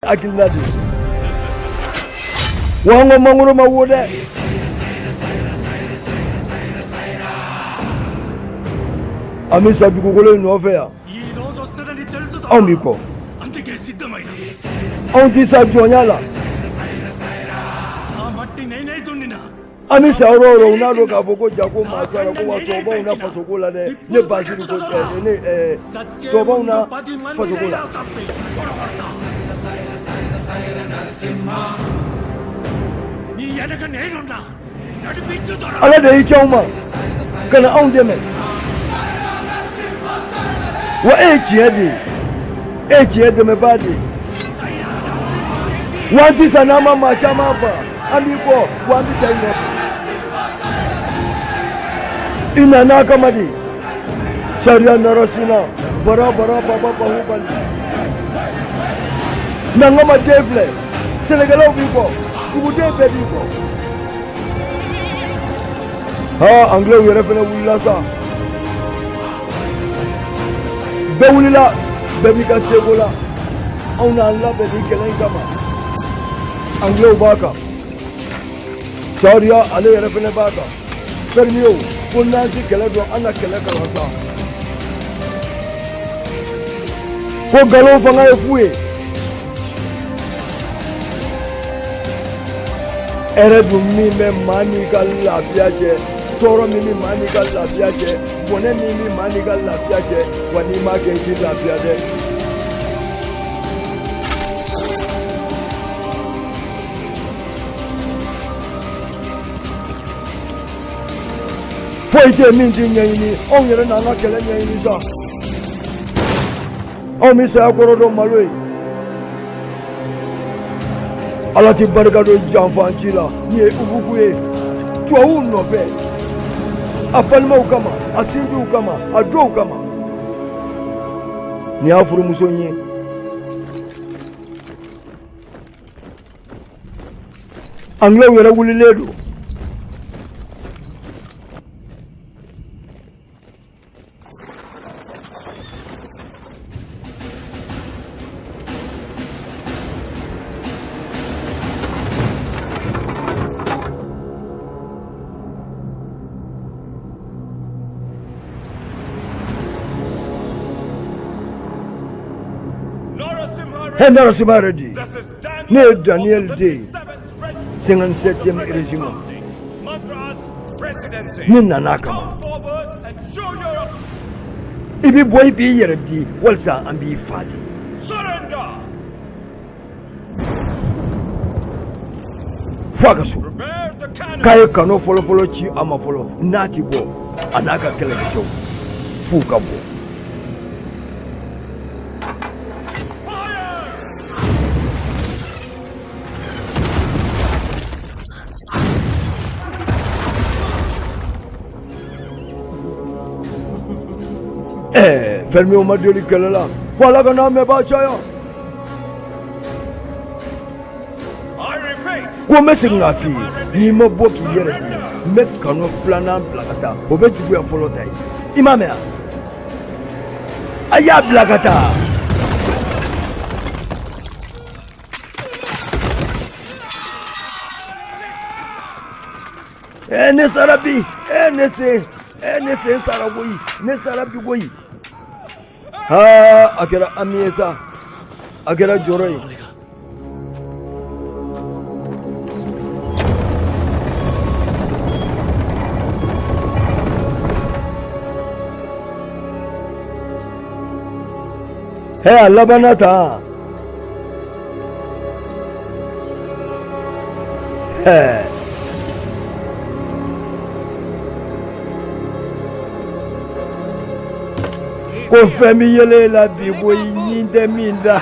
hakilina de ye. Wa an ko mangoro ma wo dɛ. An bɛ sa dugukolo in nɔfɛ yan. Anw b'i kɔ. Anw tɛ sa jɔnya la. An bɛ sa yɔrɔ o yɔrɔ, u n'a dɔn k'a fɔ ko ja ko maa sara ko wa tubabuw na fasoko la dɛ. Ne Basiru ko ne tubabuw na fasoko la. Ala de y'i ci anw ma ka na anw dɛmɛ. Wa e ye tiɲɛ de ye, e ye tiɲɛ dɛmɛbaa de ye. Wa an ti sa n'an ma maa caman faga, an b'i kɔ, wa an bɛ sa i nɔfɛ. I nana kama de. Sariya narasina bara bara baba bahubali. Nangama den filɛ, sɛnɛkɛlaw b'i kɔ, duguden bɛɛ b'i kɔ. Ha, anglais yɛrɛ fɛnɛ wulila sa. Bɛɛ wulila, bɛɛ b'i ka seko la. Anw n'an labɛn nin kɛlɛ in kama. Anglais b'a kan. Sariya ale yɛrɛ fɛnɛ b'a kan. Fermier ko n'an ti kɛlɛ dɔn, an na kɛlɛ kalan sa. Ko nkalon fanga ye fu ye. Hɛrɛ dun min bɛ maa n'i ka lafiya cɛ, tɔɔrɔ min bɛ maa n'i ka lafiya cɛ, bɔnɛ min bɛ maa n'i ka lafiya cɛ, wa n'i m'a kɛ i t'i lafiya dɛ. Foyi tɛ min t'i ɲɛɲini, anw yɛrɛ n'an ka kɛlɛ ɲɛɲini sa. Anw bɛ saya kɔrɔ dɔn malo ye. Ala tɛ barika don janfanci la, nin ye ubugu ye tubabuw nɔfɛ, a balimaw kama, a sinjiw kama, a dɔw kama. Nin y'a furumuso ye. Anglais yɛrɛ wulilen don. Hey, Narasimha Reddy. Ne ye Daniel de ye, 57e régiment. Ne nana a kama. I bɛ bɔ i b'i yɛrɛ di walisa an b'i fa de. Fo a ka so. K'a ye kano fɔlɔfɔlɔ ci a ma fɔlɔ, n'a ti bɔ, a n'a ka kɛlɛkɛcɛw f'u ka bɔ. Fermier ma deli kɛlɛ la, ko Ala ka n'a mɛnbaa caya. Ko n bɛ segin k'a f'i ye, n'i ma bɔ k'i yɛrɛ di, n bɛ kano filanan bila ka taa, o bɛ juguya fɔlɔ ta ye. I m'a mɛn wa? A y'a bila ka taa. Ne sara bi, ne sen, ne sen sara koyi, ne sara bi koyi. Ha, a kɛra ami ye sa, a kɛra jɔrɔ ye. A labanna tan. Ko fɛn bɛ yɛlɛ la bi ko i ɲin tɛ min da.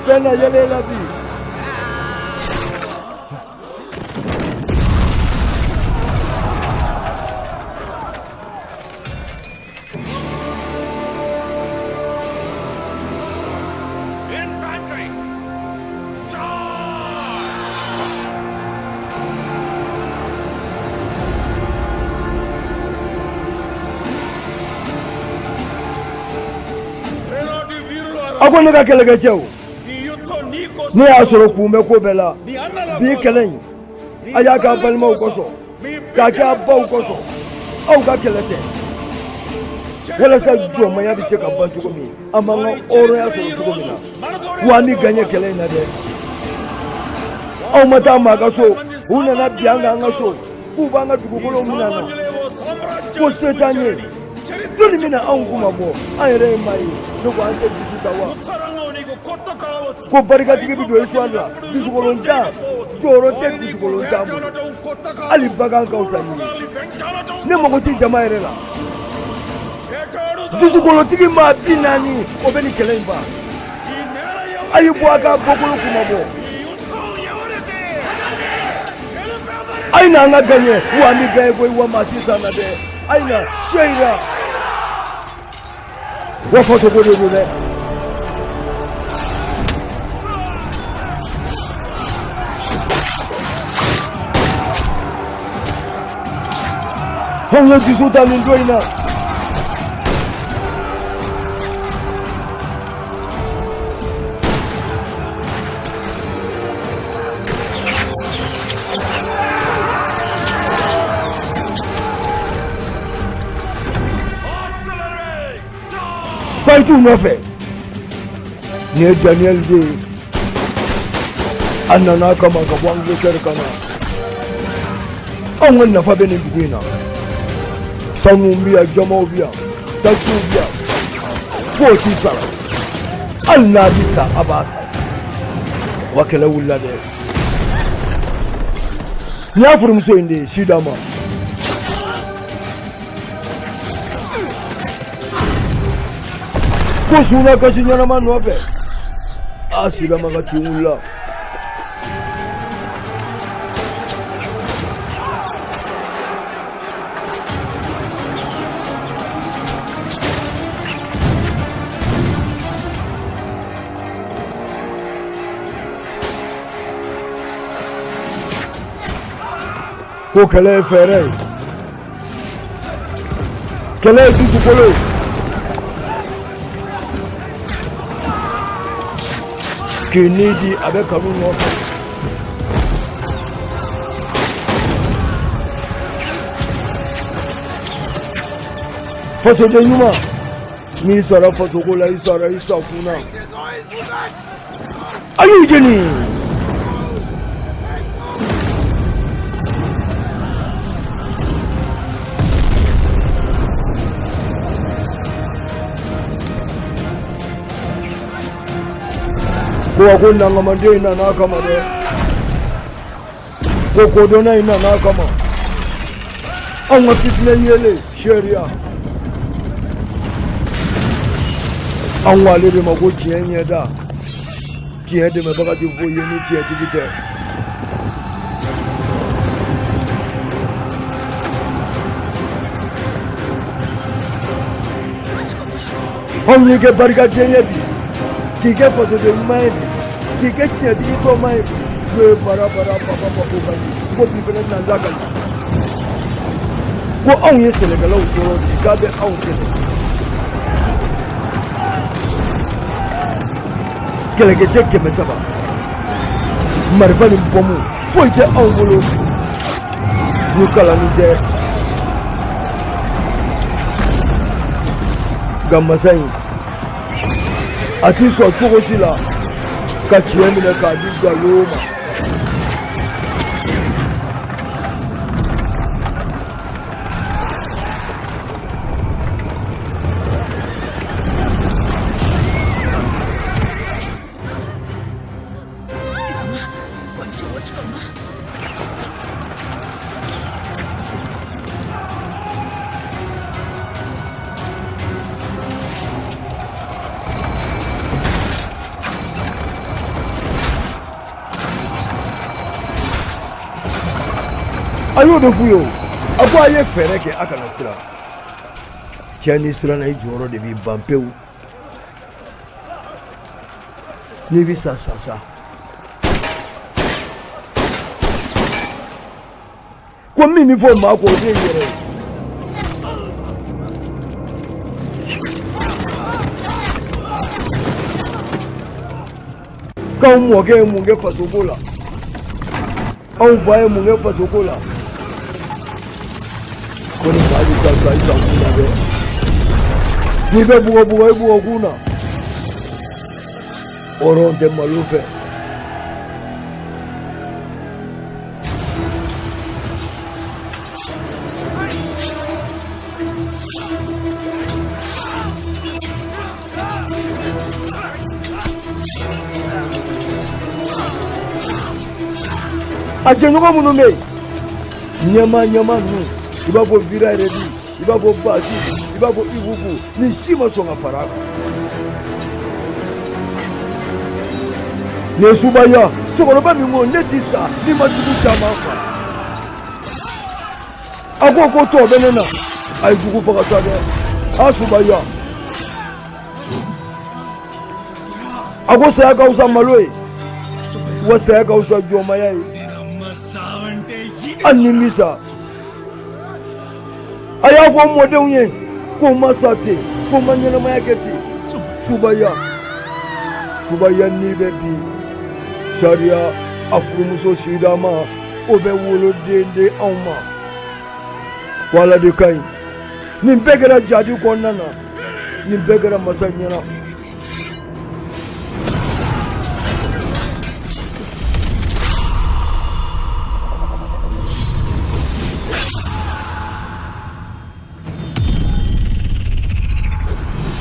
Fɛn na yɛlɛ la bi. A ko ne ka kɛlɛkɛcɛw, Ne y'a sɔrɔ kun bɛ ko bɛɛ la bi kɛlɛ in a y'a k'a balimaw kosɔn k'a kɛ a baw kosɔn aw ka kɛlɛ tɛ walasa jɔnmaya bɛ se ka ban cogo min an b'an ka hɔrɔnya sɔrɔ cogo min na wa an bɛ gaɲɛ kɛlɛ in na dɛ aw ma taa maa ka so u nana bin an kan an ka so k'u b'an ka dugukolo minɛ an na ko se t'an ye joli bɛna anw kuma bɔ an yɛrɛ ye maa ye ne ko an tɛ dusu ta wa ko barikatigi bɛ don histoire la dusukolontan jɔyɔrɔ tɛ dusukolontan bolo hali bagan ka fisa ni ye ne mago tɛ jama yɛrɛ la dusukolotigi maa 40 o bɛ nin kɛlɛ in ban a y'i bɔ a ka bɔkolo kuma bɔ a ye na an ka gaɲɛ wa an bɛ gaɲɛ koyi wa maa si t'an na dɛ a ye na seyira wa fasoko de don dɛ. Anw ka dusu ta nin don in na. Fayitu nɔfɛ nin ye Daniel de ye a nana a kama ka bɔ Angleterre ka na anw ka nafa bɛ nin dugu in na sanu bɛ yan jamaw bɛ yan takisiw bɛ yan foyi t'i sara hali n'a bɛ sa a b'a sa wa kɛlɛ wulila dɛ nin y'a furumuso in de ye Sidama. Ko suna kasi ɲɛnama nɔfɛ a Sidama ka tin wulila. Ko kɛlɛ ye fɛɛrɛ ye kɛlɛ ye dusukolo ye k'i ni di a bɛ kanu nɔfɛ fasoden ɲuman n'i sara fasoko la i sara i sakun na a y'u jeni. Ko wa ko nangamanden in nana a kama dɛ ko kodɔnna in nana a kama anw ka fitinɛ yeelen sariya an ko ale de ma ko tiɲɛ ɲɛda tiɲɛ dɛmɛbaga tɛ foyi ye ni tiɲɛtigi tɛ. Anw y'i kɛ barikaden ye bi k'i kɛ fasoden ɲuman ye bi k'i kɛ tiɲɛtigi tɔma ye bi n'o ye bara bara baba bako ka ye ko bi fɛnɛ na lakali ko anw ye sɛnɛkɛlaw tɔɔrɔ bi k'a bɛ anw kɛlɛ kɛlɛkɛcɛ 300 marifa ni bɔmu foyi tɛ anw bolo ni kalanni tɛ nka masa in a ti sɔn cogo si la ka tiɲɛ minɛ k'a di nkalon ma. A y'o de f'u ye o a ko a ye fɛɛrɛ kɛ a kana siran cɛ n'i siranna i jɔyɔrɔ de b'i ban pewu n'i bɛ sa sa sa ko min bɛ fɔ maa kɔ o de ye yɛrɛ ye. K'anw mɔkɛ ye mun kɛ fasoko la, anw fa ye mun kɛ fasoko la. Ko ni maa bɛ taa sa i sa kun na dɛ, n'i bɛ bugɔ bugɔ i bugɔ kun na. Hɔrɔn tɛ malo fɛ. A jɛɲɔgɔn minnu bɛ yen, ɲɛma ɲɛma ninnu, i b'a fɔ Vira Yɛrɛdi, i b'a fɔ Basi, i b'a fɔ Ibubu, nin si ma sɔn ka fara a kan. Nin ye Subaya cɛkɔrɔba min ko ne ti sa n'i ma jugu caman fa. A ko ko tɔ bɛ ne na, a ye jugu faga sa dɛ. A Subaya, a ko saya ka fisa malo ye, wa saya ka fisa jɔnmaya ye. Hali ni n bi sa, a y'a fɔ mɔdenw ye ko n ma sa ten, ko n ma ɲɛnamaya kɛ ten. Subaya, Subaya ni bɛ bi sariya a furumuso sidama o bɛ woloden di anw ma. Ko Ala de ka ɲi. Nin bɛɛ kɛra jadi kɔnɔna na, nin bɛɛ kɛra masa ɲɛna.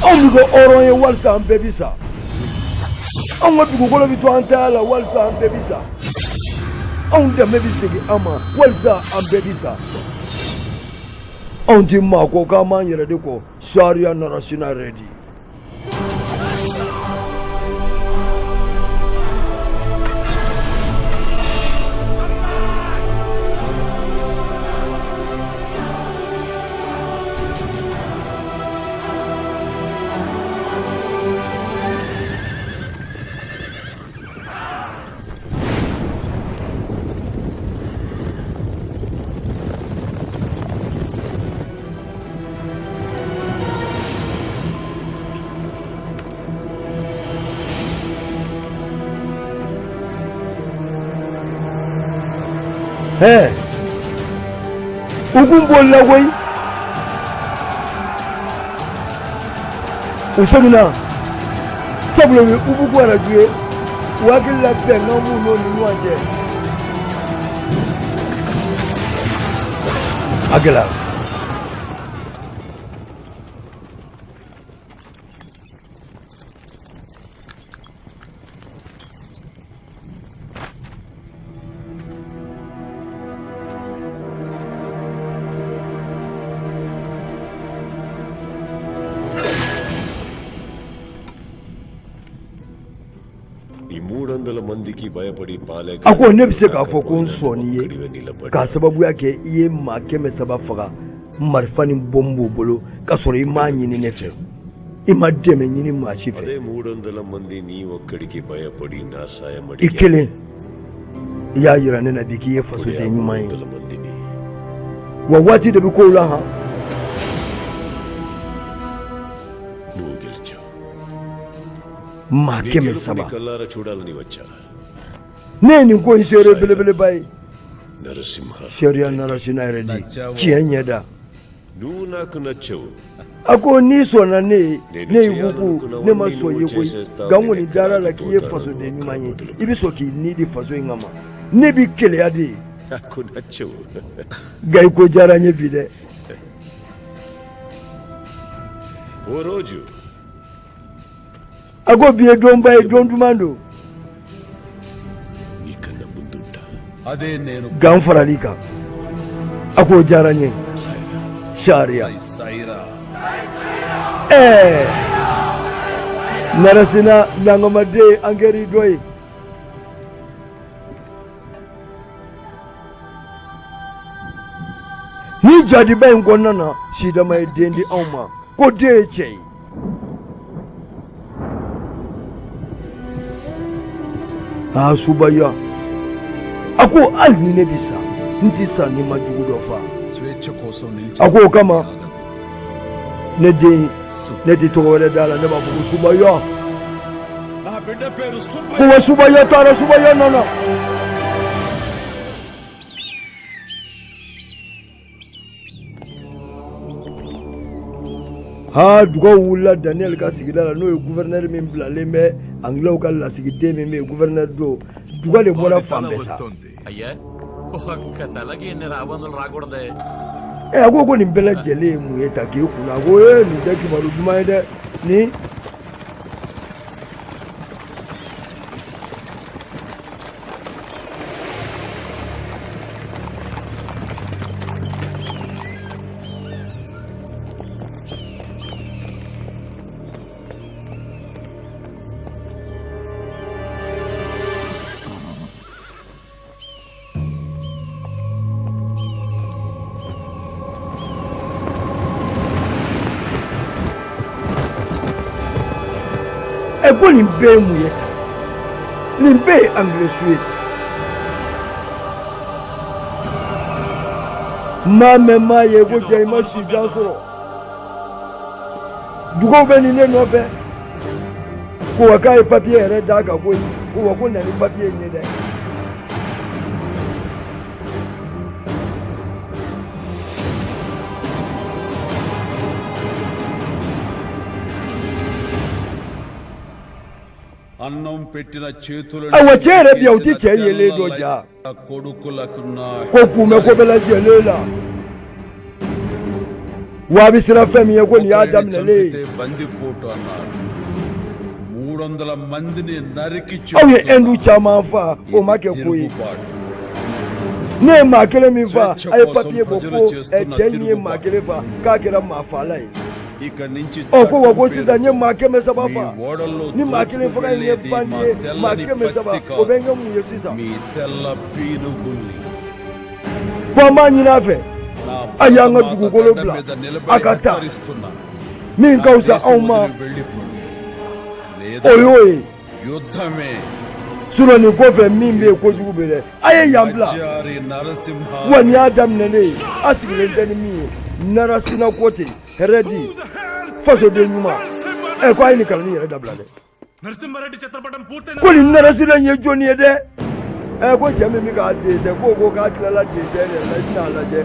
Anw bɛ kɛ hɔrɔn ye walisa an bɛɛ bi sa. Anw ka dugukolo bɛ to an taya la walisa an bɛɛ bi sa. Anw danbe bɛ segin an ma walisa an bɛɛ bi sa. Anw ti maa kɔ k'an b'an yɛrɛ de kɔ. Sariya Narasina Rɛdi. U kun bolila koyi, u seginna sabula u ye ubugu araju ye, u hakili la bɛnkan b'u n'o ni ɲɔgɔn cɛ. A gɛlɛyara. A ko ne bɛ se k'a fɔ ko n sɔnn'i ye k'a sababuya kɛ i ye maa 300 faga marifa ni bɔnbu b'u bolo k'a sɔrɔ i m'a ɲini ne fɛ, i ma dɛmɛ ɲini maa si fɛ. I kelen i y'a yira ne na bi k'i ye fasoden ɲuman ye, wa waati de bɛ kow la han. Maa 300. Ne ye nin ko in seere belebeleba ye. Sariya Narasina yɛrɛ de tiɲɛ ɲɛ da. A ko n'i sɔnna ne ye, ne y'i bugu, ne ma sɔn i ye koyi, nka n kɔni dara la k'i ye fasoden ɲuman ye, i bɛ sɔn k'i ni di faso in kama. Ne b'i keleya de ye. Nka i ko diyara n ye bi dɛ. A ko bi ye donba ye, don duman don. Gan farali kan. A k'o diyara n ye. Sariya. Ɛɛ Narasina ɲangamaden an kɛr'i dɔ ye. Ni jadiba in kɔnɔna na, Sidama ye den di anw ma, ko den ye cɛ ye. Aa Subaya, a ko hali ni ne bi sa, n ti sa ni ma jugu dɔ fa. A ko o kama ne den, ne ti tɔgɔ wɛrɛ d'a la, ne b'a fɔ ko Subaya. Ko wa Subaya taara, Subaya nana. Ha, dugaw wulila Daniel ka sigida la, n'o ye gouverneur min bilalen bɛ anglais ka lasigiden min bɛ yen, gouverneur don. Duga de bɔra fan bɛɛ sa. Ɛ, a ko nin bɛɛ lajɛlen ye mun ye ta k'i kunna? A ko ee, nin tɛ kibaru duman ye dɛ nin. Ɛ, ko nin bɛɛ ye mun ye ta? Nin bɛɛ ye anglais su ye. Maa mɛn maa ye ko cɛ i ma si jan sɔrɔ. Dugaw bɛ nin ne nɔfɛ ko wa k'a ye papiye yɛrɛ d'a kan koyi, ko wa ko na ni papiye in ye dɛ. అన్నం పెట్టిన చేతులను Ayiwa, cɛ yɛrɛ bi yan, u ti cɛ yelen dɔ ja. కొడుకులకు నా Ko kun bɛ ko bɛɛ lajɛlen la, wa a bɛ siran fɛn min ye, ko nin y'a ఒకరిని daminɛlen ye. చంపితే బందిపోటు అన్నారు. మూడు వందల మందిని నరికి Aw ye చెబుతున్నా. Ɛndu caman fa, o ma ఇది kɛ ko ye. తిరుగుబాటు. Ne ye maa kelen min fa, స్వేచ్ఛ a ye కోసం papiye bɔ ప్రజలు ko ɛ చేస్తున్న cɛ in ye maa తిరుగుబాటు. kelen fa, k'a kɛra maa fala ye. ఇక నుంచి Ɔ, ko wa ko చట్టం sisan n ye పేరుతో maa 300 మీ fa, ఓడల్లో ni maa kelen faga in ye దోచుకు bandi మా ye, maa తెల్లని 300 పత్తి o bɛ కాదు n kɛ mun ye sisan? మీ తెల్ల పీనుగుల్ని. Ko an b'a ɲini a fɛ, నా a y'an ka భరతమాత dugukolo గడ్డ bila మీద a నిలబడి ka taa హెచ్చరిస్తున్నా. min నా ka fisa దేశం anw ma, వదిలి వెళ్ళిపోండి. లేదా o y'o ye. యుద్ధమే. Sinon nin kɔfɛ min bɛ yen, kojugu bɛ dɛ. A ye yan bila. Achari Narasimha Wa nin y'a daminɛlen ye, a sigilen tɛ ni min ye. Narasina ko ten, hɛrɛ di fasoden ɲuman. Ɛ, ko a ye nin kalanni yɛrɛ dabila dɛ. Narasimha Reddy చిత్రపటం పూర్తయిన Ko nin Narasina in ye jɔnni ye dɛ? Ɛ, ko cɛ min bɛ k'a dessin, ko k'a tilala dessin yɛrɛ la, i tɛna a lajɛ.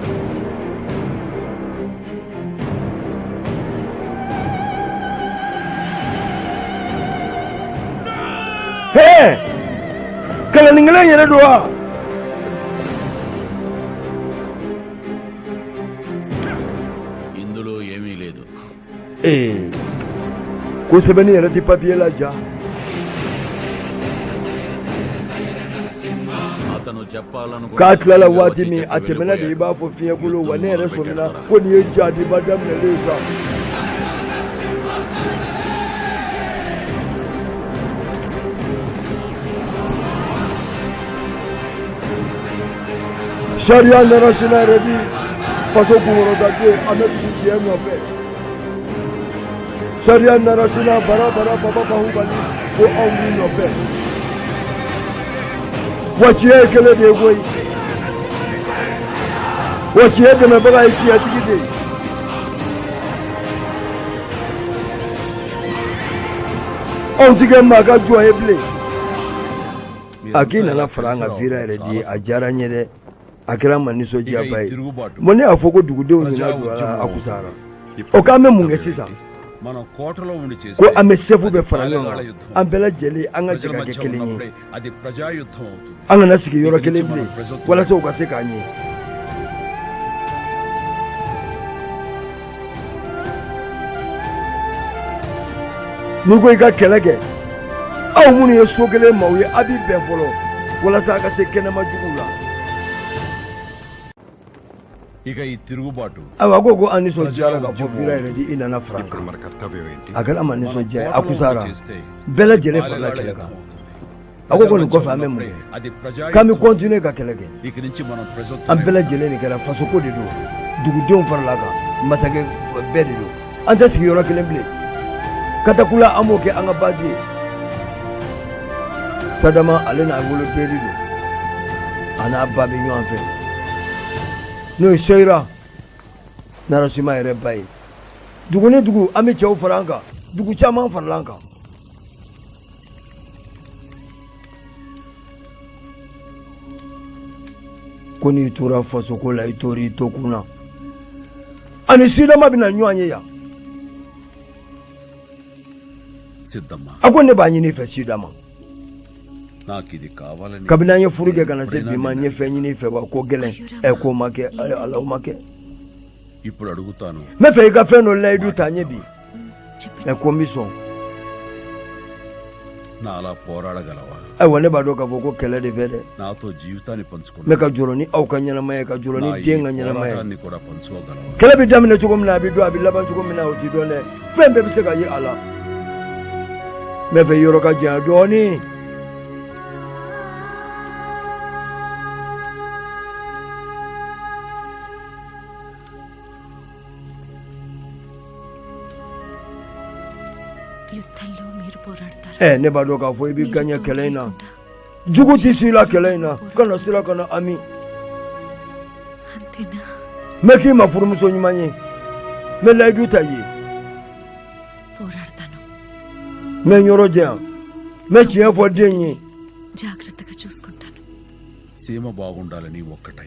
Hɛɛ, kalanni kelen yɛrɛ don wa? ఇందులో ఏమీ లేదు. Ee, ko sɛbɛnni yɛrɛ tɛ papiye la ja. అతను చెప్పాలనుకున్న K'a tilala సడన్గా waati వచ్చి min, a చెప్పి tɛmɛna de i వెళ్ళిపోయాడు. b'a fɔ fiɲɛ bolo. Wa యుద్ధం ne yɛrɛ sɔmina మొదలుపెట్టేస్తారా? Ko nin ye jadiba daminɛlen ye sa. Sariya Narasina yɛrɛ di faso kunkɔrɔtaden, an bɛ tugu tiɲɛ nɔfɛ. Sariya Narasina bara bara baba bahubali, ko anw b'i nɔfɛ. Wa tiɲɛ ye kelen de ye koyi. Wa tiɲɛ dɛmɛbaga ye tiɲɛtigi de ye. Anw ti kɛ maa ka jɔn ye bilen. A k'i మీరంతా nana ఇలా fara an కలిసి kan రావడం Vira yɛrɛ di చాలా a diyara n ye dɛ. A kɛra n ma ఇక ఈ nisɔndiyaba ye. తిరుగుబాటు Bon, ne y'a fɔ ko dugudenw ప్రజా nana don a la, ఉద్యమం a kusayara. అవుతుంది. Ɔ, ఇప్పుడు k'an నీ bɛ mun kɛ కర్తవ్యం sisan? ఏంటి? మనం కోటలో ఉండి Ko చేస్తే an bɛ sɛfu అది bɛɛ fara ɲɔgɔn పాలెగాళ్ళ kan, యుద్ధం an bɛɛ అవుతుంది. lajɛlen an ka jɛ ప్రజల ka kɛ మధ్య kelen ye. ఉన్నప్పుడే అది ప్రజాయుద్ధం అవుతుంది. An kana sigi yɔrɔ ఇక kelen నుంచి మనం bilen ప్రజలతోనే walasa u ka se k'an ye. N'i ko i ka kɛlɛ kɛ, aw minnu ye so kelen maaw ye, a b'i bɛn fɔlɔ walasa a ka se kɛnɛma juguw la. ఇక ఈ తిరుగుబాటు Ayiwa, ko an ప్రజా nisɔndiyara k'a fɔ ఉద్యమం Vira yɛrɛ అవుతుంది. di i nana fara an ఇప్పుడు kan. మన కర్తవ్యం ఏంటి? A kɛra an ma మనం nisɔndiya ye, a కోటలో ఉండి kusayara. చేస్తే Bɛɛ అది lajɛlen farala పాలెగాళ్ళ kɛlɛ యుద్ధం kan. అవుతుంది. A ko ప్రజల ko nin మధ్య kɔfɛ an bɛ mun ఉన్నప్పుడే kɛ? అది K'an bɛ ప్రజాయుద్ధం అవుతుంది. continuer ka kɛlɛ kɛ. ఇక నుంచి మనం An ప్రజలతోనే bɛɛ ఉండాలి. lajɛlen nin kɛra fasoko de don, dugudenw farala kan, masakɛ bɛɛ de don. An tɛ sigi yɔrɔ kelen bilen. Katakula, an b'o kɛ an ka base ye. Sadama ale n'a wolo bere don, a n'a ba bɛ ɲɔgɔn fɛ, n'o ye Seyira Narasima yɛrɛ ba ye. Dugu ni dugu, an bɛ cɛw fara an kan, dugu caman farala an kan. Ko n'i tora fasoko la i tor'i tokun na. Ani Sidama bɛna ɲɔgɔn ye yan. A ko ne b'a ɲini i fɛ Sidama. Kabini an ye furu kɛ ka na se bi ma n ye fɛn ɲini i fɛ wa ko gɛlɛn ɛ ko ma kɛ ala o ma kɛ. N bɛ fɛ i ka fɛn dɔ layidu ta n ye bi. Ɛ ko n bɛ sɔn. Ayiwa ne b'a dɔn k'a fɔ ko kɛlɛ de fɛ dɛ. N bɛ ka jɔrɔ ni aw ka ɲɛnamaya ye ka jɔrɔ ni den ka ɲɛnamaya ye. Kɛlɛ bɛ daminɛ cogo min na a bɛ dɔn a bɛ laban cogo min na o ti dɔn dɛ. Fɛn bɛɛ bɛ se ka ye a la. N bɛ fɛ yɔrɔ ka janya dɔɔnin. Ne b'a dɔn k'a fɔ i bɛ gaɲɛ kɛlɛ in na. Jugu tɛ si la kɛlɛ in na. Kana siran kana ami. N bɛ k'i ma furumuso ɲuman ye. N bɛ layidu ta i ye. N bɛ n yɔrɔ janya. N bɛ tiɲɛ fɔ den ye.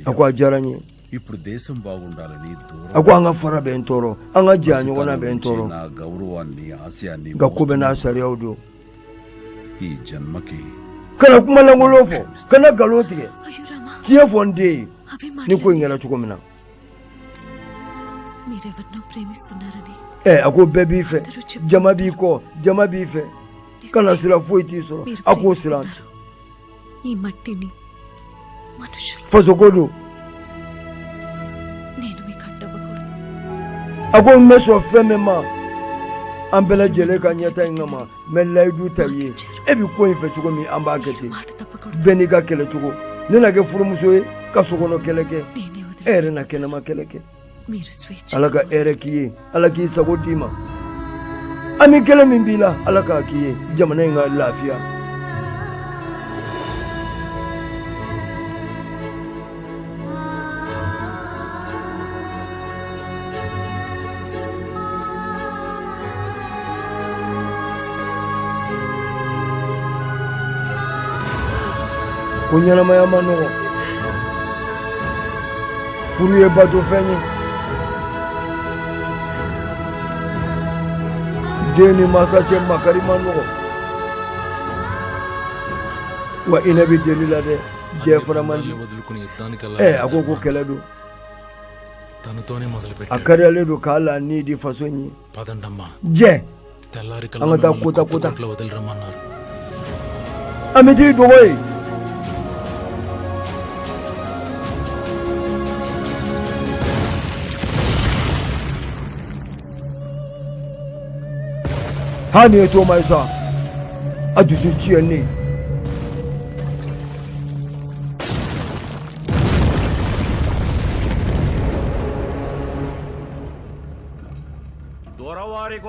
A ko a diyara n ye. A ko an ka fara bɛ n tɔɔrɔ. An ka janya ɲɔgɔn na bɛ n tɔɔrɔ. Nka ko bɛɛ n'a sariyaw don. Kana kuma lankolon fɔ, kana nkalon tigɛ. Tiɲɛ fɔ n den ye ni ko in kɛra cogo min na. A ko bɛɛ b'i fɛ, jama b'i kɔ, jama b'i fɛ. Kana siran foyi t'i sɔrɔ. A k'o siran. Fasoko don. A ko n bɛ sɔn fɛn min ma. An bɛɛ lajɛlen ka ɲɛta in kama n bɛ layidu ta i ye. E bɛ ko in fɛ cogo min an b'a kɛ ten. Bɛɛ n'i ka kɛlɛ cogo. Ne na kɛ furumuso ye ka sokɔnɔ kɛlɛ kɛ. E yɛrɛ na kɛnɛma kɛlɛ kɛ. Ala ka hɛrɛ k'i ye. Ala k'i sago d'i ma. Ami kɛlɛ min b'i la Ala k'a k'i ye. Jamana in ka lafiya. Ko ɲɛnamaya ma nɔgɔ. Furu ye batofɛn ye. Den ni mansa cɛ makari ma nɔgɔ. Wa hinɛ bɛ deli la dɛ. Jɛ fana man di. A ko ko kɛlɛ don. A kariyalen don k'a la ni di faso in ye. Jɛ. An ka taa kota kota. An bɛ t'i dogo yen. Ha nin ye Toma ye sa. A dusu tiɲɛnen.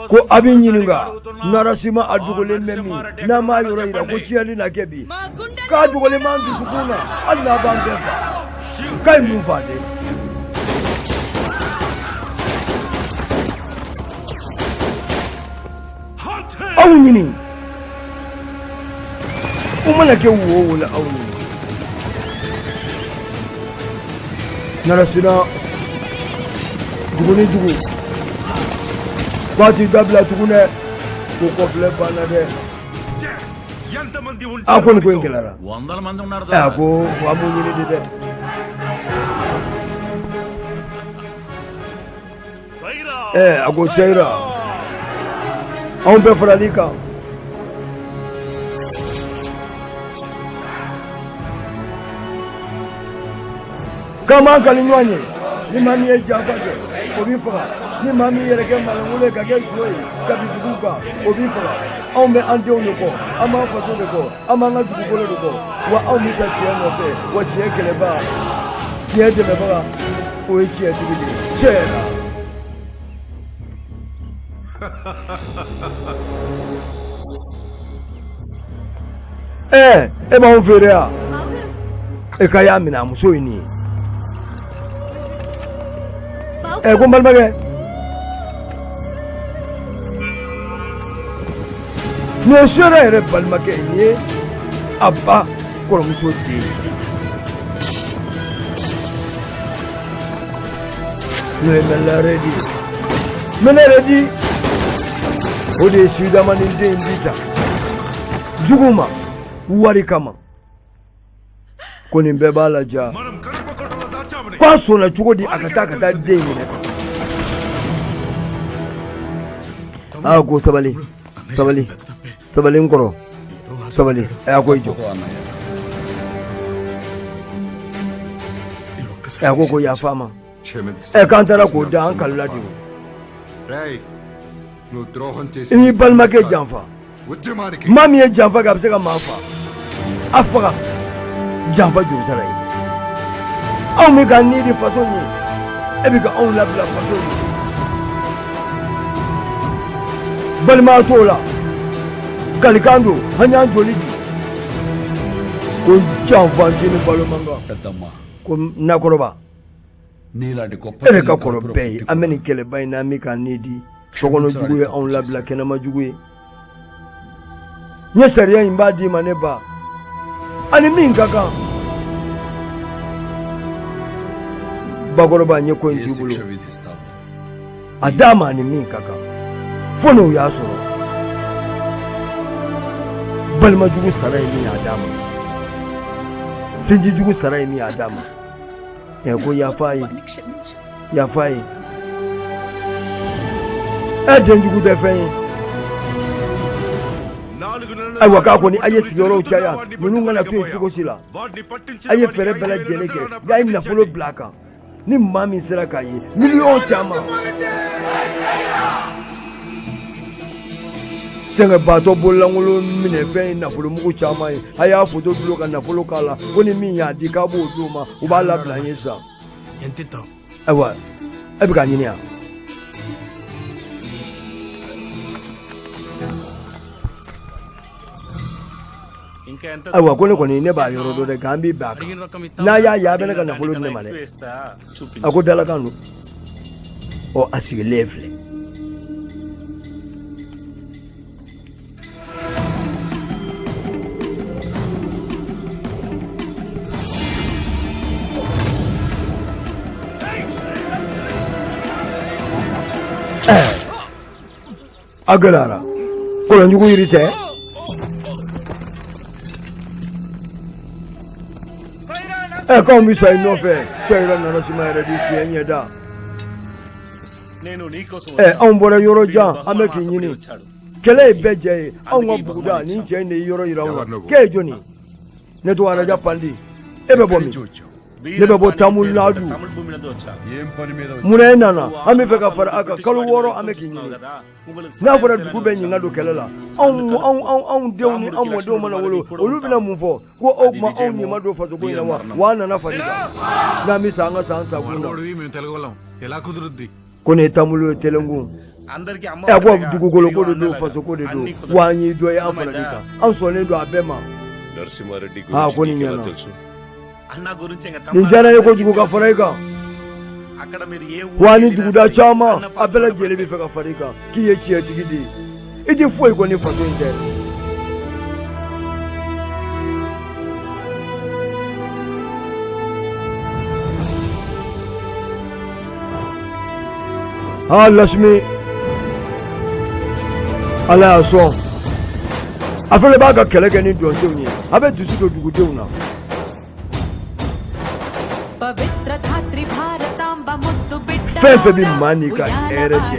Ko a bɛ ɲininka Narasima a dogolen bɛ min n'a m'a yɔrɔ yira ko tiɲɛni na kɛ bi. K'a dogolen b'an dusukun na hali n'a b'an bɛɛ fa. K'a ye mun fa de? Aw ɲini. U mana kɛ wo o wo la aw ɲini. Narasina dugu ni dugu. K'a ti dabila tugun dɛ. Ko kɔfilɛ banna dɛ. A ko nin ko in gɛlɛyara. A ko an b'o ɲini de dɛ. A ko Seyira. Anw bɛɛ faral'i kan. K'an b'an kali ɲɔgɔn ye. Ni maa min ye janfa kɛ, o b'i faga. Ni maa min yɛrɛ kɛ malankolon ye ka kɛ zo ye ka bin dugu kan, o b'i faga. Anw bɛ an denw de kɔ, an b'an faso de kɔ, an b'an ka dugukolo de kɔ. Wa anw bɛ taa tiɲɛ nɔfɛ, wa tiɲɛ kɛlɛbaga, tiɲɛ dɛmɛbaga, o ye tiɲɛtigi de ye. Tiɲɛ na. E b'anw feere yan. E ka y'a minɛ a muso ye nin ye. Ko n balimakɛ. Nin ye Sera yɛrɛ balimakɛ ye, nin ye a ba kɔrɔmuso den ye. N'o ye Mɛlɛrɛdi ye. Mɛlɛrɛdi, o de ye Sudamani den bi ta jugu ma wari kama. Ko nin bɛɛ b'a la ja. K'a sɔnna cogo di a ka taa ka taa den minɛ? Aa, ko sabali, sabali, sabali, n kɔrɔ, sabali. A ko i jɔ. A ko yafa ma. Ɛ, k'an taara k'o da an kalila de. O i n'i balimakɛ janfa. Maa min ye janfa kɛ, a bɛ se ka maa fa, a faga. Janfa juru sara ye. Anw bɛ ka ni di faso ye, e bɛ ka anw labila faso ye. Balimaya t'o la, kalikan don, an y'an joli di. Ko janfa ni balo man kan. పెద్దమ్మ, Ko nakɔrɔba, నీలాంటి గొప్ప e bɛ ka తల్లి kɔrɔ కడుపులో bɛɛ ye. పుట్టి An bɛ కూడా nin kɛlɛba in na, an bɛ ka ni di. Sokɔnɔ jugu ye anw labila kɛnɛma jugu ye. N ye sariya in b'a d'i ma, ne ba, ani min ka kan. Bakɔrɔba, n ye ko in A t'i bolo. శిక్ష విధిస్తావు? A d'a ma, ani min ka kan, fo n'o y'a sɔrɔ balimajugu sara ye min ye, a d'a ma. Sinjijugu sara ye min ye, a d'a ma. Ɛ, ko yafa ye. వాడిని క్షమించు. Yafa ye. Ɛ, denjugu tɛ fɛn ye. నాలుగు నెలల Ayiwa, k'a kɔni a ye sigiyɔrɔw caya, ninnu kana to yen cogo si la. వాడిని పట్టించిన A ye వాడికి fɛɛrɛ ఐదు bɛɛ వేల lajɛlen kɛ. నజరానా A ye nafolo ప్రకటించండి. bila a kan. Ni maa min sera k'a ye, miliyɔn caman. Sɛgɛnbaatɔ bololankolon minɛ fɛn ye nafolomugu caman ye. A y'a foto dulon ka nafolo k'a la, ko ni min y'a di, k'a b'o d'o ma, u b'a labila an ye sisan. ఎంత ఇద్దాం? Ayiwa, e bɛ k'a ɲini yan. ఇంకా ఎంత? Ayiwa, ko ne kɔni ne b'a yɔrɔ dɔn dɛ, nka an b'i bɛn a kan. అడిగిన రకం ఇస్తాం. N'a y'a ye, a bɛ ne ka nafolo di ne ma dɛ. ఎక్కువ ఇస్తా, చూపించు. A ko dalakan don. Ɔ, a sigilen filɛ. Ɛɛ, a gɛlɛyara, kɔlɔnjugu yiri tɛ. Ɛ, k'anw bɛ sa i nɔfɛ. Sɛyira nana suma yɛrɛ di tiɲɛ ɲɛda. నేను నీకోసం Ɛ, anw bɔra yɔrɔ jan, an bɛ వచ్చాను. K'i ɲini. వచ్చాడు. Kɛlɛ ye bɛɛ jɛ ye. Anw ka buguda, nin cɛ in de ye yɔrɔ yira anw na. K'e ye jɔnni ye? Ne tɔgɔ Araja Pandi. E bɛ bɔ min? Ne bɛ bɔ Tamil Nadu. తమిళ భూమి నుండి వచ్చా. ఏం పని మీద? Munna e nana? An bɛ fɛ ka fara a kan. Kalo 6, an bɛ k'i ɲini. N'a fɔra dugu bɛɛ ɲin ka don kɛlɛ la, anw anw anw anw denw ni anw mɔdenw mana wolo, olu bɛna mun fɔ? Ko o tuma anw ɲin ma don fasoko in na wa? Wa an nana fara i kan. N'an bɛ sa, an ka sa an sakun na. మనోడివి, మేము తెలుగు వాళ్ళం, ఎలా కుదురుద్ది? Ko nin ye Tamil ye, Telugu. అందరికి అమ్మ Ɛ, ko ఒకటేగా. Dugukolo ko de ఇదిగో don, అన్నలాగా. fasoko de don. అన్నీ కుదరవు. Wa an y'i dɔ ye, an fara i kan, an sɔnnen don a bɛɛ ma. Narasimha Reddy aa గురించి ko nin నీకెలా ɲɛna. తెలుసు? అన్న గురించి ఇంకా Nin diyara n ye kojugu ka fara i kan. అక్కడ మీరు ఏ Wa ఊరికి ni వెళ్ళినా duguda సరే, caman, అన్న a bɛɛ పాత్ర lajɛlen bɛ fɛ ka fara i kan, k'i ye tiɲɛtigi de ye. I tɛ foyi kɔ ni faso in tɛ. Aa, Lasimi, Ala y'a sɔn, a fɛnɛ b'a ka kɛlɛ kɛ ni dɔnsenw ye, a bɛ dusu don dugudenw na. పవిత్ర ధాత్రి భారతాంబ ముద్దు బిడ్డ Fɛn fɛn bɛ maa n'i ka hɛrɛ cɛ,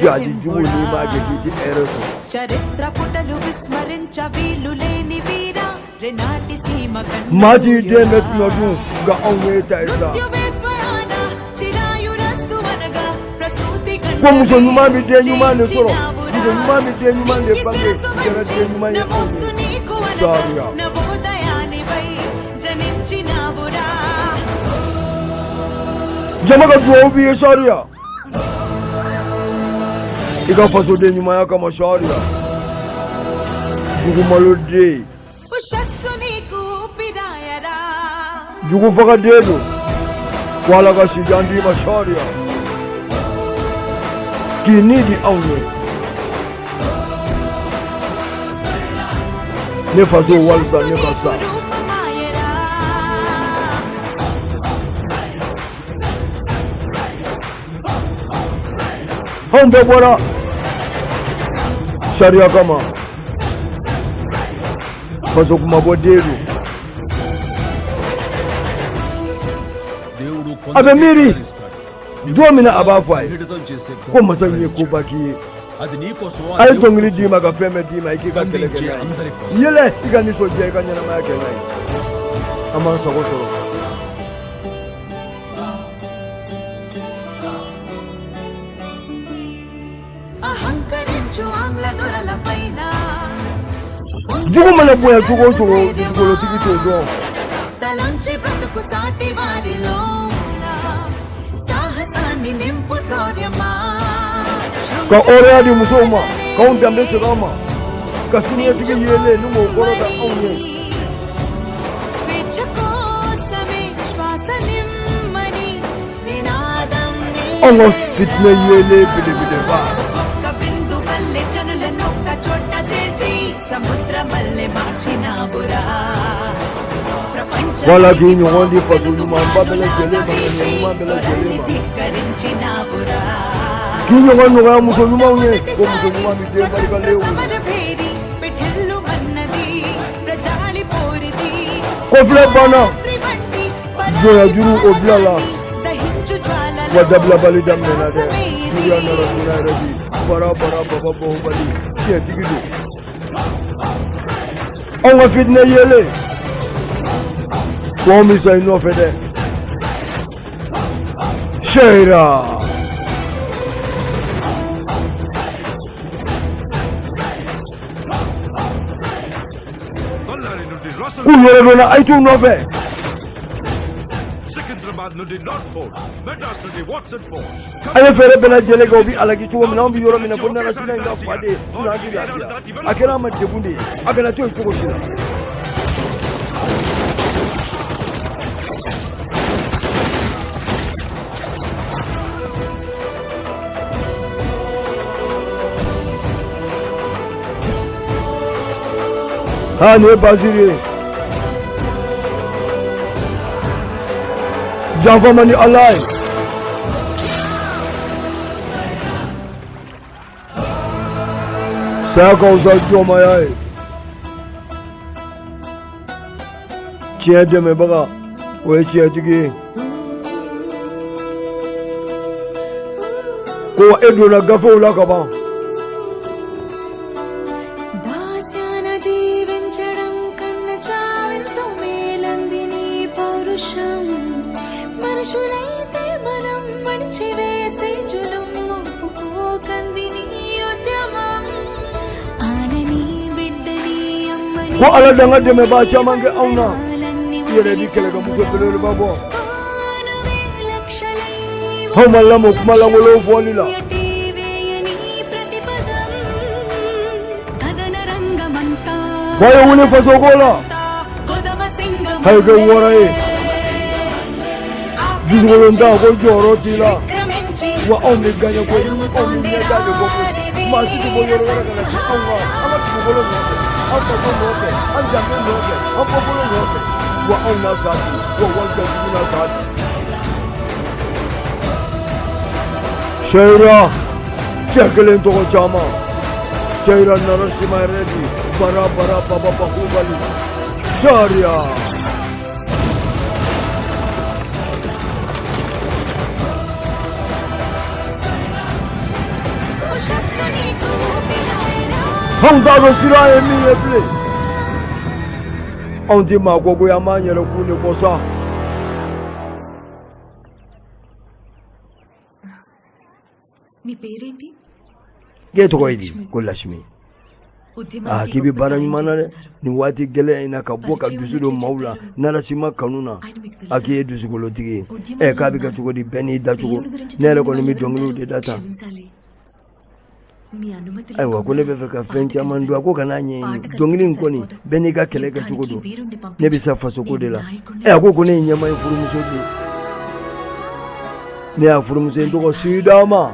jadi jugu, n'i m'a kɛ k'i tɛ hɛrɛ sɔrɔ. చరిత్ర పుటలు విస్మరించ వీలు లేని వీరా రెనాటి సీమ కన్ను Maa t'i den bɛ tuma dun, nka anw ye ta ye sa. మృత్యువే స్వయాన చిరాయురస్తు అనగా ప్రసూతి Ko muso ɲuman bɛ den ɲuman de sɔrɔ, muso ɲuman bɛ den ɲuman de bange, kɛra den ɲuman ye anw నమోస్తు ye. నీకు అనగా Sariya. నవోదయానివై జనించినావురా. Jama ka duwawu b'i ye sariya, i ka fasoden ɲumanya kama sariya, dugumaloden. ఉషస్సు నీకు ఊపిరాయరా. Jugu fagaden don, ko Ala ka sijan d'i ma sariya, k'i ni di anw ye. Ne faso, walisa ne ka sa. రూపమాయరా. Anw bɛɛ bɔra sariya kama. Faso kumabɔ den don. A bɛ miiri don min na a b'a fɔ a ye ko masa in ye koba k'i ye. A ye dɔnkili d'i ma ka fɛn bɛɛ d'i ma, i k'i ka kɛlɛ kɛ n'a ye. Yɛlɛ i ka nisɔndiya, i ka ɲɛnamaya kɛ n'a ye. An b'an sago sɔrɔ. Jugu mana bonya cogo o cogo, dugukolotigi t'o dɔn. Ka hɔrɔnya di musow ma, k'anw danbe segin an ma, ka siniɲɛsigi yeelen ni k'o kɔrɔta anw ye. Anw ka fitinɛ yeelen belebeleba. Wala k'i ɲɔgɔn di faso ɲumanba bɛɛ lajɛlen ma, ŋaniya ɲuman bɛɛ lajɛlen ma. K'i ɲɔgɔn nɔgɔya muso ɲumanw ye, ko muso ɲuman bɛ den barikalen wolo. Kɔfilɛ banna, jɔnyajuru o bila la, wa dabilabali daminɛna dɛ. Juguya nana joona yɛrɛ bi, bara bara baba bahubali, tiɲɛtigi don. Anw ka fitinɛ yeelen, kɔn bɛ sa i nɔfɛ dɛ. Seyira. K'u yɛrɛ dɔnna, a ye t'u nɔfɛ. A ye fɛɛrɛ bɛɛ lajɛlen kɛ, o bɛ alaki cogo min na, anw bɛ yɔrɔ min na ko Narasina in ka fa de ye sinaki lafiya. A kɛra an ma degun de ye, a kana to yen cogo si la. Aa, nin ye Basiri ye. Janfa man di Ala ye. Saya ka fisa jɔnmaya ye. Tiɲɛ dɛmɛbaga, o ye tiɲɛtigi ye. Ko e donna gafew la ka ban. Ko Ala d'an ka dɛmɛbaa caman kɛ anw na. I yɛrɛ bi kɛlɛkɛmuso belebeleba bɔ. Anw ma lamɔ kuma lankolonw fɔli la. Wa ye wuli fasoko la. A ye kɛ wɔɔrɔ ye. Dusukolontan ko jɔyɔrɔ t'i la. Wa anw bɛ gaɲɛ koyi, anw bɛ ɲɛda de bɔ koyi. Maa si tɛ bɔ yɔrɔ wɛrɛ ka na ci anw kan. An ka dugukolo nɔfɛ, an faso nɔfɛ, an danbe nɔfɛ, an bɔkolo nɔfɛ. Wa anw n'a sa bi, wa walisa jugu n'a sa bi. Seyira, cɛ kelen tɔgɔ caman. Seyira Narasima Reddy, bara bara baba bahubali. Sariya. Anw t'a dɔn sira ye min ye bilen. Anw tɛ maa kɔ koyi, an b'an yɛrɛ kun de kɔ sa. K'e tɔgɔ ye di? Ko Lasimi. Aa, k'i bɛ baara ɲuman na dɛ. Nin waati gɛlɛn in na ka bɔ ka dusu don maaw la Narasima kanu na. A k'i ye dusukolotigi ye. Ɛ, k'a bɛ kɛ cogo di, bɛɛ n'i dacogo. Ne yɛrɛ kɔni bɛ dɔnkiliw de da tan. Ayiwa, ko ne bɛ fɛ ka fɛn caman dɔn. A ko kana ɲɛɲini. Dɔnkili in kɔni, bɛɛ n'i ka kɛlɛ kɛcogo don. Ne bɛ sa fasoko de la. Ɛ, a ko ko ne ye ɲɛma ye furumuso de ye. Ne y'a furumuso ye, n tɔgɔ Sudama.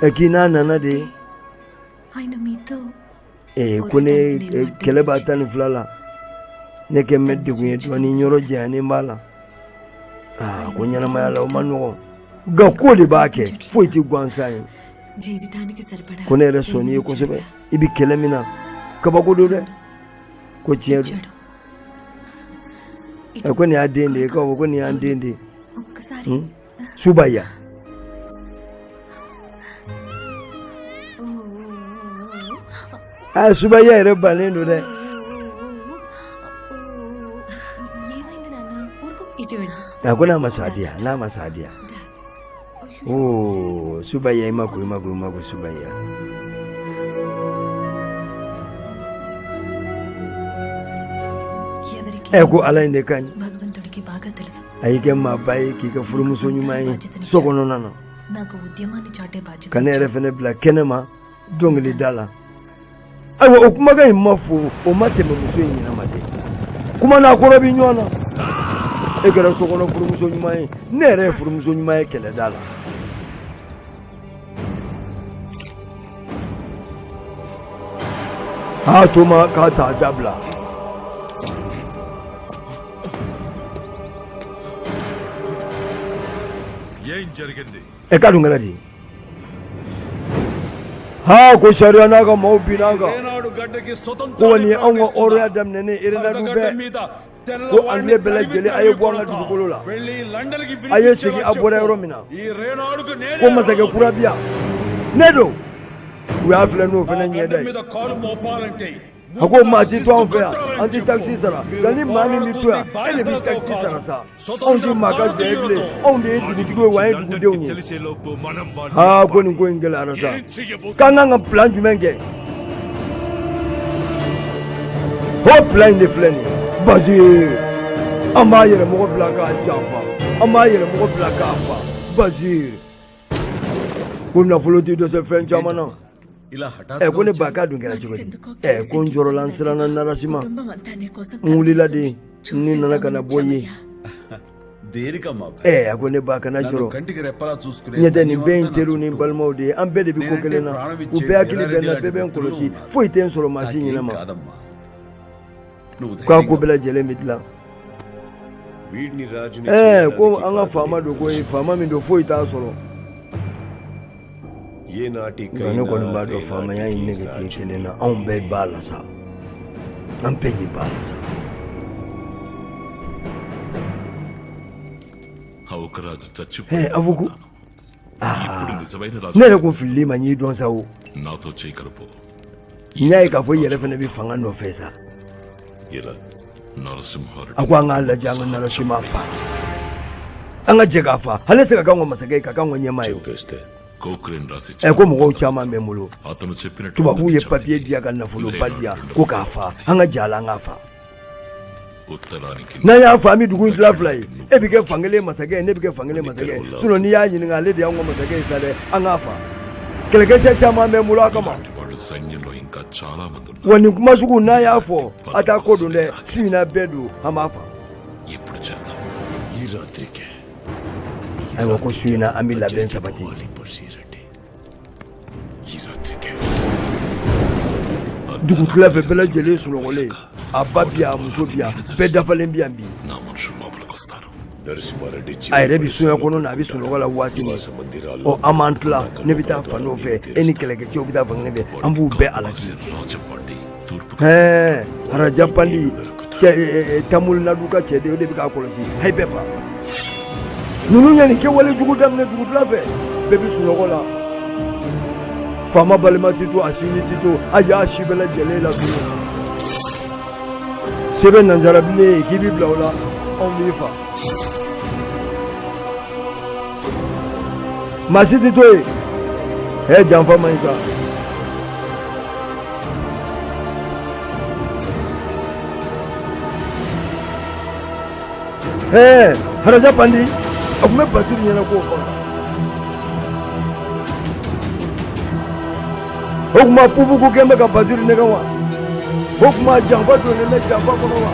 Ɛ, k'i n'a nana de. Ee, ko ne kɛlɛ b'a 12 la. Ne kɛ n bɛ degun ye dɔɔnin, yɔrɔ janyalen b'a la. Aa, ko ɲɛnamaya la o ma nɔgɔn, nka ko de b'a kɛ, foyi tɛ gansan ye. జీవితానికి సరిపడా Ko ne yɛrɛ sɔnni ye kosɛbɛ, i bɛ kɛlɛ min na, kabako don dɛ. Ko tiɲɛ don. ఇచ్చాడు. Ɛ, ko nin y'a den de ye, ko nin y'an den de ye. ఒక్కసారి Subaya. Aa, Subaya yɛrɛ bannen don dɛ. ఏమైంది నాన్న? ఊరుకో, ఇటు వెళ్ళు. A ko n'a ma sa diya, n'a ma sa diya. Oh, Subaya, i ma ko, i ma ko, i ma ko Subaya. ఎవరికి Ɛ, ko Ala in de ka ɲi. భగవంతుడికి బాగా తెలుసు. A y'i kɛ maaba ye, k'i kɛ furumuso ɲuman ye so kɔnɔna na. నాకు ఉద్యమాన్ని చాటే బాధ్యత Ka ne yɛrɛ fɛnɛ bila kɛnɛ ma dɔnkilida la. Ayiwa, o kumakan in ma fo, o ma tɛmɛ muso in ɲɛna ma dɛ. Kuma n'a kɔrɔ bi ɲɔgɔn na. E kɛra so kɔnɔ furumuso ɲuman ye, ne yɛrɛ ye furumuso ɲuman ye kɛlɛda la. A to ma k'a ta dabila. ఏం జరిగింది? Ɛ, k'a dun kɛra di? Ha, ko sariya n'a ka maaw binna an kan. ఏనాడు గడ్డకి Ko wa nin స్వతంత్రాన్ని ye anw ka hɔrɔnya ప్రకటిస్తున్నా. Daminɛnen Erenadu హరితగడ్డ bɛɛ. మీద Ko anglais తెల్లవాడిని bɛɛ తరిమి lajɛlen a తరిమి ye bɔ an ka కొడతా. Dugukolo la. వెళ్ళి లండన్కి A ye వినిపించేలా segin a చెప్పు. Bɔra yɔrɔ min na. ఈ రేనాడుకు నేనే Ko masakɛ రాజుని. Kura bi yan, ne don. U y'a filɛ n'o నా fɛnɛ గడ్డ ɲɛda ye. మీద కాలు మోపాలంటే A ko maa ti to anw fɛ yan, కొట్టాలని an ti చెప్పు. Taxi sara, మీరు nka ni maa min bɛ to yan, పోరాడుతుంది e de bɛ బానిసలతో taxi కాదు, sara sa. Anw స్వతంత్ర ti maa ka jɛ ye bilen, భారతీయులతో. Anw de ye dugutigiw ye, wa an ye dugudenw ye. తెలిసేలోపు మనం వాడిని Aa, ko nin ko in gɛlɛyara sa. ఏం చెయ్యబోతున్నాం? K'an kan ka plan jumɛn kɛ? O plan in de filɛ nin ye. Basi an b'a yɛrɛ mɔgɔ bila k'a janfa, an b'a yɛrɛ mɔgɔ bila k'a fa. Basi ko nafolo ti dɛsɛ fɛn caman na. ఇలా Ɛ, ko హఠాత్తుగా ne ba, k'a dun kɛra cogo di? Ɛ, ko n jɔrɔla, n siranna Narasima. కుటుంబం అంతా నీ కోసం N wulila de, ni nana ka na bɔ i ye. దేనికమ్మా? Ɛ, a ko ne ba, kana నన్ను jɔrɔ. కంటికి రెప్పలా చూసుకునే Ɲɛ tɛ, nin bɛɛ ye n సైన్యం అంతా నా teriw ni n చుట్టూ. Balimaw de ye, an bɛɛ de bɛ ko నేనంటే kelen na. ప్రాణం U ఇచ్చే bɛɛ hakili bɛ Veerareddy n na, లాంటి bɛɛ bɛ n మిత్రులు kɔlɔsi, ఉన్నారు. Foyi tɛ n sɔrɔ maa si నాకేం ɲinɛ ma. కాదమ్మా, నువ్వు K'a ko ధైర్యంగా bɛɛ lajɛlen bɛ dilan. వీడిని రాజుని Ɛɛ, ko చేయడానికి an ka కాదు faama నేను don koyi, faama min don, foyi t'a sɔrɔ. Nka ne ఏనాటికైనా kɔni b'a dɔn faamaya in రేనాటికి nege tɛ రాజుని kelen na, anw bɛɛ b'a la sa, an bɛɛ de b'a la sa. Avukkaraju Ɛɛ, చచ్చిపోయాడు Avuku. ఇప్పుడు Aa, నిజమైన ne రాజు yɛrɛ kun filili ma, n y'i dɔn sa o. నాతో చేయగలుపు. N y'a ye k'a fɔ i yɛrɛ fana bɛ fanga nɔfɛ sa. ఇలా Narasimha Reddy A ko an k'a lajɛ, an ka Narasima fa, an ka jɛ k'a fa, ale tɛ se ka k'anw ka masakɛ ye, ka k'anw ka ɲɛmaa ye o. చంపేస్తే Cochrane రాసి Ɛ, ko mɔgɔw caman bɛ n bolo. అతను చెప్పినట్టు Tubabuw ye papiye di yan, ka nafoloba di yan, ko k'a fa, an ka jɛ a la, an k'a fa. ఉత్తరానికి N'an y'a fa, an bɛ dugu in tila fila ye, e bɛ kɛ fankelen masakɛ ye, ne bɛ kɛ fankelen masakɛ ye. Sinon n'i y'a ɲininka, ale de y'anw ka masakɛ ye sa dɛ. An k'a fa, kɛlɛkɛcɛ caman bɛ n bolo a kama. ఇలాంటి వాళ్ళు సైన్యంలో ఇంకా చాలా మంది ఉన్నారు. Wa nin kuma sugu, n'a y'a fɔ, a t'a ko don dɛ, su in na bɛɛ don, an b'a fa. ఇప్పుడు చేద్దాం. ఈ రాత్రికే Ayiwa, ko su in na an bɛ labɛn sabati. Basireddy ఈ రాత్రికే. Dugu tila fɛ, bɛɛ lajɛlen sunɔgɔlen, a ba bi yan, a muso bi yan, bɛɛ dafalen bi yan bi. నా మనుషులు లోపలికి వస్తారు. Narasimha Reddy A yɛrɛ bɛ soɲɛ kɔnɔ na, a bɛ sunɔgɔ la waati min, ɔ, an b'an tila, ne bɛ taa fan dɔ fɛ, e ni kɛlɛkɛcɛw bɛ taa fan kelen fɛ, an b'u bɛɛ alaki. Rajapandi తూర్పు Ɛɛ, Araja Pandi cɛ, Tamil Nadu ka cɛ de, o de bɛ k'a kɔlɔsi. A ye bɛɛ fa. Ninnu ye nin kɛwale jugu daminɛ dugutila fɛ, bɛɛ bɛ sunɔgɔ la. Faama balima ti to, a sinji ti to, a y'a si bɛɛ lajɛlen latunu. Sɛbɛn nanzarabilen ye k'i b'i bila o la, anw b'i fa. Maa si ti to yen. Ɛ, janfa man ɲi sa. Ɛɛ, Haraja Pandi, a tun bɛ Basiru ɲɛna k'o faga. O tuma pupuku kɛn bɛ ka Basiru nɛgɛ wa? O tuma janfa donnen bɛ janfa kɔnɔ wa?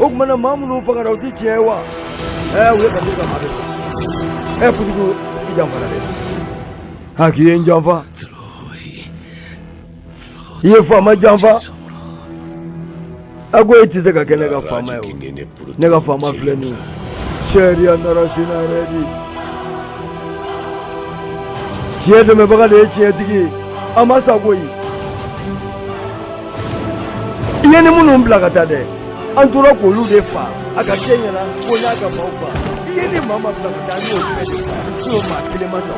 O tuma na maa minnu fagara, o ti tiɲɛ ye wa? Ɛɛ, u ye Basiru ka maa bɛɛ faga. Ɛ, Pujugu, i janfara dɛ. Ha, k'i ye n janfa, i ye faama janfa. A ko e tɛ se ka kɛ ne ka faama ye o. Ne ka faama filɛ nin ye, Sariya Narasimha Reddy. Tiɲɛ dɛmɛbaga de ye tiɲɛtigi ye, a ma sa koyi. I ye ni minnu bila ka taa dɛ, an tora k'olu de fa. A ka kɛ ɲɛna ko n y'a ka maaw fa. I ye ni maa maa bila ka taa, an y'o bɛɛ de fa, n'o maa kelen ma sa.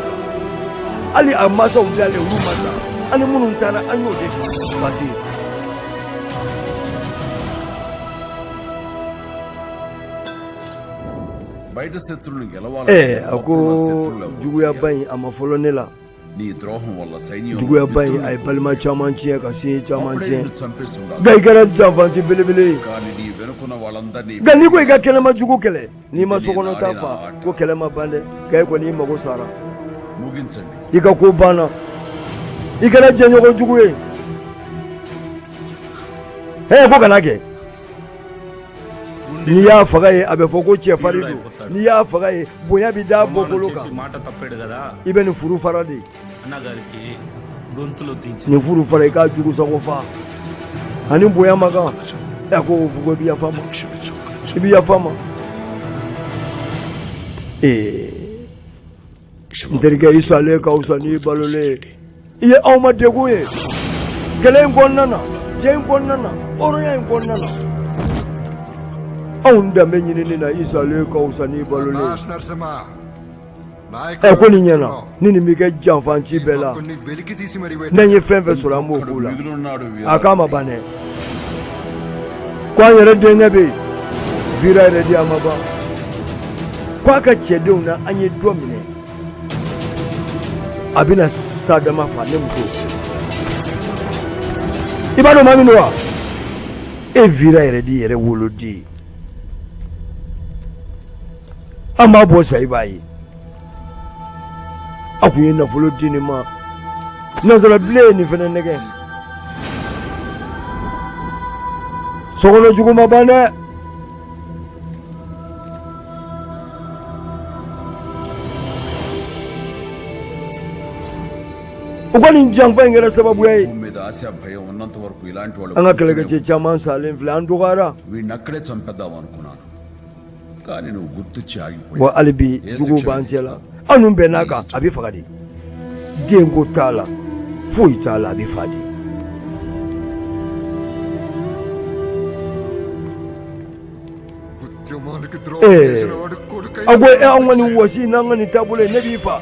Hali a mansaw bilalen, olu ma sa. An ni minnu taara, an y'o de fa parce que బయట శత్రువులను గెలవాలంటే A ko లోపలున్న శత్రువులు ఎవరు juguyaba in a ma fɔlɔ ne la. నీ ద్రోహం వల్ల సైన్యం Juguyaba in a ye balima caman tiɲɛ, ka sin caman అప్పుడే tiɲɛ. నిన్ను చంపేసి ఉండాలి. Nka i kɛra janfanti belebele ye. కానీ నీ వెనుకున్న వాళ్ళందరినీ Nka n'i ko i ka kɛnɛma jugu kɛlɛ, n'i ma sokɔnɔ ta fa, ko kɛlɛ ma ban dɛ. Nka e kɔni, i mago sara. ముగించండి. I ka ko banna. I kɛra jɛɲɔgɔn jugu ye. Ko kana kɛ. N'i y'a faga ye, a bɛ fɔ ko cɛfarin don. N'i y'a faga ye, bonya bɛ d'a అవమానం bɔkolo చేసి kan. మాట తప్పాడు కదా. I bɛ nin furu fara de. అన్నగారికి గొంతులో దించి Nin furu fara, i k'a jugu sago fa. Ani bonya ma kan. A ko ko i bɛ yafa n ma, i bɛ yafa n ma. N terikɛ, i salen ka fisa n'i balolen ye. I ye anw ma degun ye kɛlɛ in kɔnɔna na, jɛ in kɔnɔna na, hɔrɔnya in kɔnɔna na. Anw danbe ɲinini na, i salen ka fisa n'i balolen ye. శభాష్ నరసింహ. Ɛ, ko nin ɲɛna ni nin b'i kɛ janfanci bɛɛ la. కొన్ని వెలికి తీసి మరి N'an ye fɛn fɛn sɔrɔ, an b'o k'u la. మిగిలిన్నాడు. A k'a ma ban dɛ, ko an yɛrɛ denkɛ bɛ yen, Vira yɛrɛ di, a ma ban. Ko a ka cɛdenw na, an ye dɔ minɛ, a bɛna sadama fa ne muso. I b'a dɔn maa min don wa? E Vira yɛrɛ di yɛrɛ woloden, an b'a bɔ sa, i b'a ye. A kun ye nafolo di nin ma, nansarabilen ye nin fɛnɛ nɛgɛ. Sokɔnɔ jugu ma ban dɛ. U ka nin janfa in kɛra sababuya ye, భూమి మీద ఆశ భయం ఉన్నంత వరకు ఇలాంటి వాళ్ళు an ka kɛlɛkɛcɛ caman salen filɛ, an dɔgɔyara. వీడిని అక్కడే చంపేద్దాం అనుకున్నాను కానీ నువ్వు గుర్తొచ్చి ఆగిపోయావు. Wa hali bi A juguw శిక్ష b'an cɛ la. విధిస్తావు? Anw bɛnn'a kan, a bɛ faga de. Denko t'a la, foyi t'a la, a bɛ fa de. ఉద్యమానికి ద్రోహం చేసిన వాడు కొడుకై A ko e, anw ka nin wɔsi n'an ka nin taabolo ye, ne b'i fa.